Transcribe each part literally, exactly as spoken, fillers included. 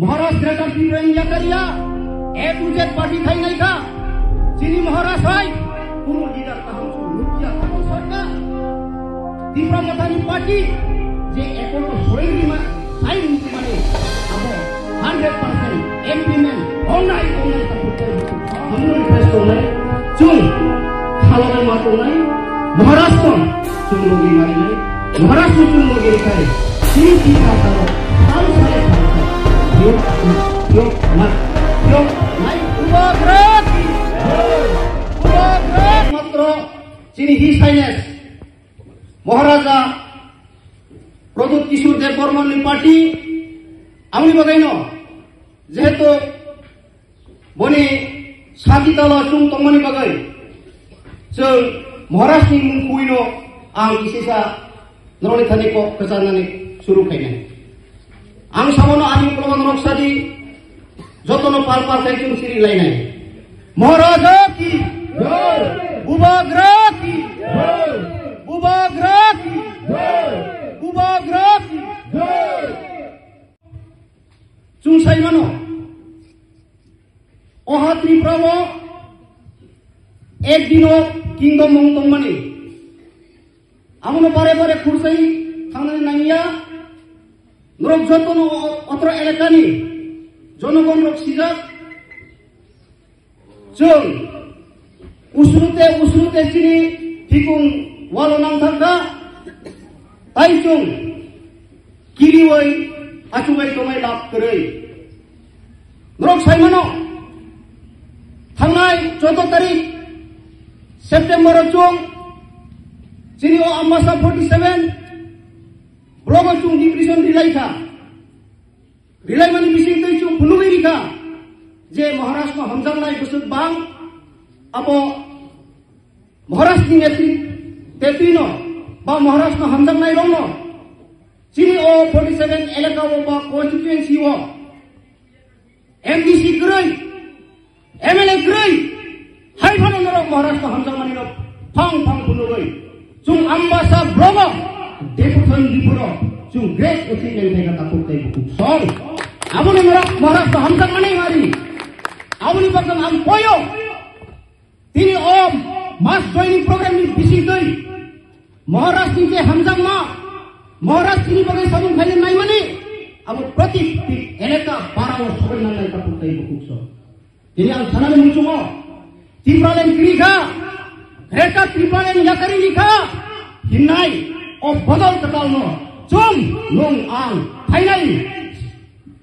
Maharaj Greater Tipraland yakaria, A to Z party thainai kha. Chini Maharaj hai, kunu leader kaham chwng nukya, kaham sarkar. Tipra Mothani party, je accord o soil rima, sign rimani, abo hundred percent implement ongnai, ongnai, ta putoi. Hamno request ongnai, chwng, khalai ma tongnai, Maharaj no, chwng logi marinai, Maharaj no chwng logi rikhai, chini Tipra salo, sal sale sal sale, yok, yok, ma, yok, nai, Bubagra ki, Bubagra matro, chini His Highness, Maharaja Pradyut Kishore Debbarma ni party, amni bagaino, jehetu boni sati talo chwng tongmani bagwi, chwng Maharaj ni mung khuino ang kisisa norokni thani kok kwcharnani suru khainai. Ang sabono ani ukologo norok sadi, jotono pal pal khai chwng siri lainai. Maharaja ki jai! Bubagra ki jai! Bubagra ki jai! Bubagra ki jai! Chwng sai mano, oha Tripura o ek dino kingdom mung tongmani. Abono bare bare khursai thangnani nangya. Norok jotono o-, otro elekani jonogon rok sijak. Chwng usrute usrute chini thikung walo nangthangkha. Tai chwng kiriwi achugwi tongnai lab kwrwi. Norok sai mano, thangnai choudo tarik September o chwng chini o Ambasa forty seven block o chwng depression rilai kha. Rilai mani bising twi chwng phunugwi rikha je Maharaj no hamjaknai bwswk bang abo Maharaj ni netri-, netri no ba Maharaj no hamjaknai rok no chini o forty seven elaka o ba constituency o M D C kwrwi, M L A kwrwi, hai phano norok Maharaj no hamjakmani no phang phang phunugwi. Chwng Ambasa block o, Deputhon Dipuro, chwng great achievement khaikha takhuk tei bukhuk song. Aboni norok Maharaj no hamjakmani mari. Aboni bagwi ang koyo. Tini o mass joining program ni bisingtwi Maharaj ni je hamjakma, Maharaj chini bagwi samung khaina naimani, abo protiti elaka para o sogwi nangnai takhuk tei bukhuk song. Tini ang sanani muchungo, Tipraland kiri kha, Greater Tipraland yakari kha, hinnai o bodol kwtal no chwng nwng ang phainai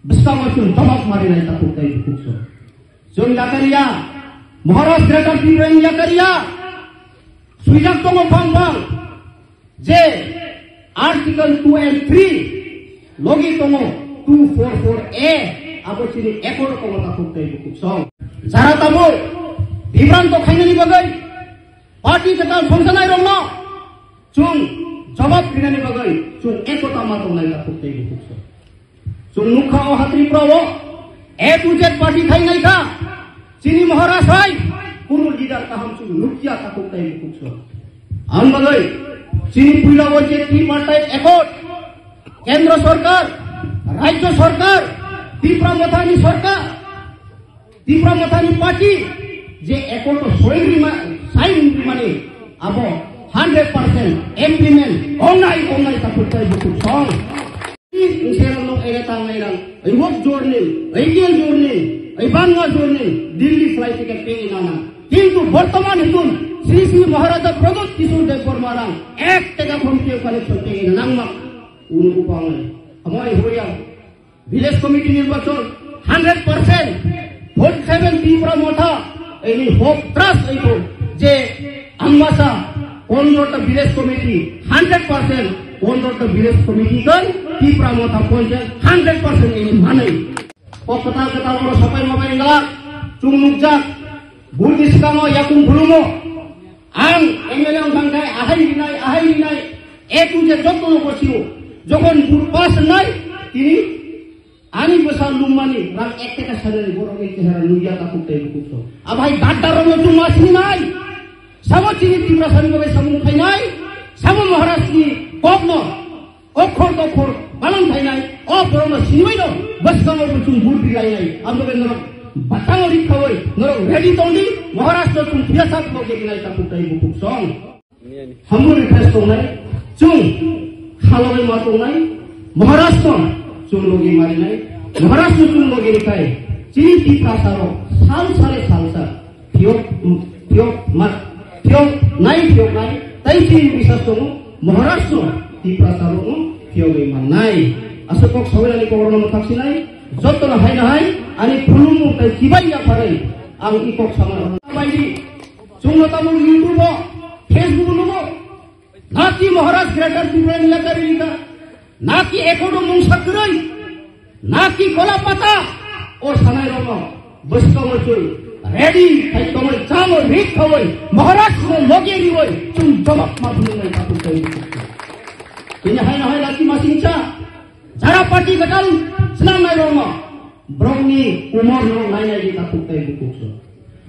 bwskango chwng jawab marinai takhuk tei bukhuk song. Chwng yakariya, Maharaj Greater Tipraland yakariya, swijak tongo phang phang. Je Article two and three logi tongo two four four A, abo chini accord tongo takhuk tei bukhuk song. Jara tabuk bibranto khainani bagwi party kwtal songsanai rokno chwng jawab rinani bagwi chwng ekota ma tongnai takhuk tei bukhuk song. Chwng nukha o ha Tripura o A to Z party khainai kha. Chini Maharaj hai kunu leader kaham chwng nukya takhuk tei bukhuk song. Ang bagwi chini puila o je tripartite accord, Kendra Sarkar, Rajya Sarkar, Tipra Mothani Sarkar, Tipra Mothani party je accord o soil rima, sign rimani abo hundred percent implement ongnai ongnai takhuk tei bukhuk song. Israel no ere tangnai rang, ai wok journey, ai gel journey, ai banga journey, Delhi flight ticket pay inana. Kintu bortoman hitun Sri Sri Maharaja Pradyut Kishore Debbarma rang ek taka khom keu collection pay inana nangma. Unu upangai. Amoi hoya. Village committee nirbachon hundred percent vote seven Tipra Motha, any hope trust ito je Ambasa pondro ta village committee hundred percent, pondro ta village committee kan Tipra Motha panchayat hundred percent ini manai. Kok kata kata oro sapai mapai ngalak, chwng nukjak, bul biskamo yakung bulumo, ang M L A wng thang khai ahai rinai, ahai rinai, A to Z jotono bosio. Jokon bul pass nai, tini ani bwsa lummani rang ek taka salary borok ni chehara nukya takhuk tei bukhuk song. Abai gadda rokno chwng ma sinai. Sabo chini Tiprasani bagwi samung khainai. Sabo Maharaj ni kokno okhor dokhor balang khainai. O borokno sinwi no. Bwskango bo chwng vote ri lainai. Amtwkhe norok bwskango ri khaui norok ready tongdi. Maharashtra chwng phiya sak logi rinai takhuk tei bukhuk song. Hambu request tongnai, chwng khalogwi ma tongnai, Maharashtra chwng logi marinai, Maharashtra chwng logi rikhai, chini Tiprasa rok sal sare salsa phiyok, phiyok ma, phiyok nai, phiyok nai, tai chini bisas tongo, Maharashtra Tiprasa rokno phiyogwi mannai. Aswk kok sawinani kokrokno mwthak sinai, jotono hai na hai, ani khulumung tai kibai yapharwi, ang i kok samano. Baidi, chwngno tabuk YouTube o, Facebook o nugo, naki Maharaj Greater Tripura ni yakari rika, naki ekodo mungsa kwrwi, naki kola pata, o sanai rokno bwskango chwng ready khai tongwi chamo rik khaui Maharaj no loge riwi chwng jawab ma phunuknai takhuk tei bukhuk. Tini hai na hai laki masingcha jara party gatal swnamnai rokno borokni umor no nainai di takhuk tei bukhuk so.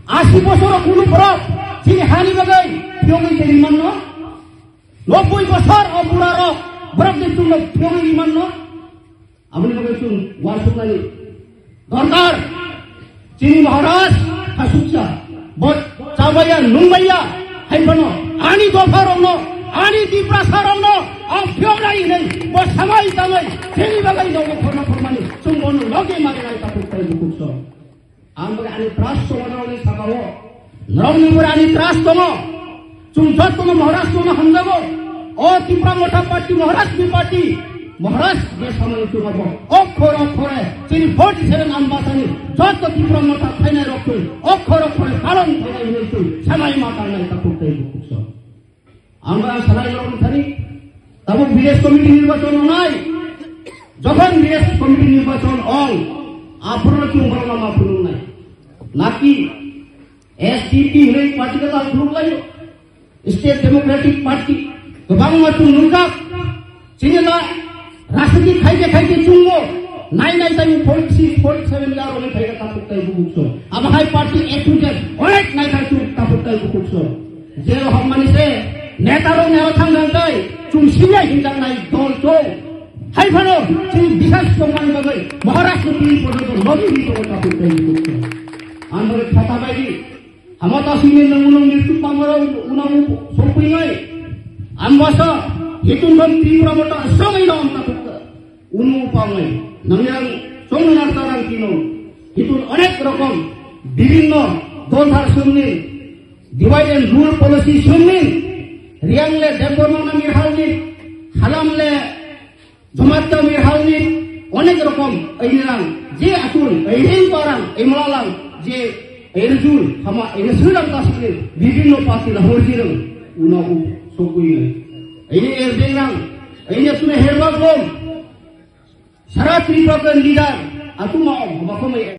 Asi bosoro kunu borok chini hani bagwi phiyogwi tei rimanno, nobboi bosor o bura rok borok de chwngno phiyogwi rimanno. Aboni bagwi chwng uansuknani dorkar. Chini Maharaj khasuksa, bo chabaiya, nungbaiya, hai phano ani dopha rokno, ani Tiprasa rokno ang phiyok nai hinwi bo samai tangwi chini bagwi nogo khorna khormani chwng bono loge mari nai takhuk tei bukhuk so. Ang bagwi ani trust tongo norokni sakao. Norokni bagwi ani trust tongo. Chwng jotono Maharaj tongo hamjago. O Tipra Motha Party, Maharaj ni party. Maharaj je samani chwng abo okhor okhore chini forty seven Ambasani joto Tipra Motha phainai rok chwng okhor okhore palon khainai hinwi chwng samai ma tangnai takhuk tei bukhuk so. Ang ba salai rok thani tabuk village committee nirbachon ongnai. Jokhon village committee nirbachon ong, aphuru chwng borok lama phunuknai. Naki S D P hinwi party ka ta phunuk laio. State Democratic Party kwbangma chwng nukjak. Chini la rajniti khaide khaide chwngno nai nai tai forty six, forty seven la roni khaide takhuk tei bukhuk so. Abo hai party A to Z onek nai khai chwng takhuk tei bukhuk so. Jero hokmani se neta rok nero thang thang tai chwng sinai hinjak nai dol chwng. Hai phano chwng bisas tongmani bagwi Maharashtra twi porjonto logi ri tongo takhuk tei bukhuk so. Ang bagwi khata bai di. Hamata sini nang unang nirtu pamara unang sopingai. Ambasa hitung kan Tripura mata samai na amta tukka. Unu pangai. Nangyang song na tarang kino. Hitun onek rokom bibinno dolhar sumni, divide and rule policy sumni, riang le debor nang nang halni, halam le Jomatta mi halni onek rokom ainirang je atul airing parang imlalang je airjul hama aina sulang tasni bibinno party na horjirang una u sokui nai. Aini erdengrang aini sune herba gom sara Tripura leader atuma om hama komai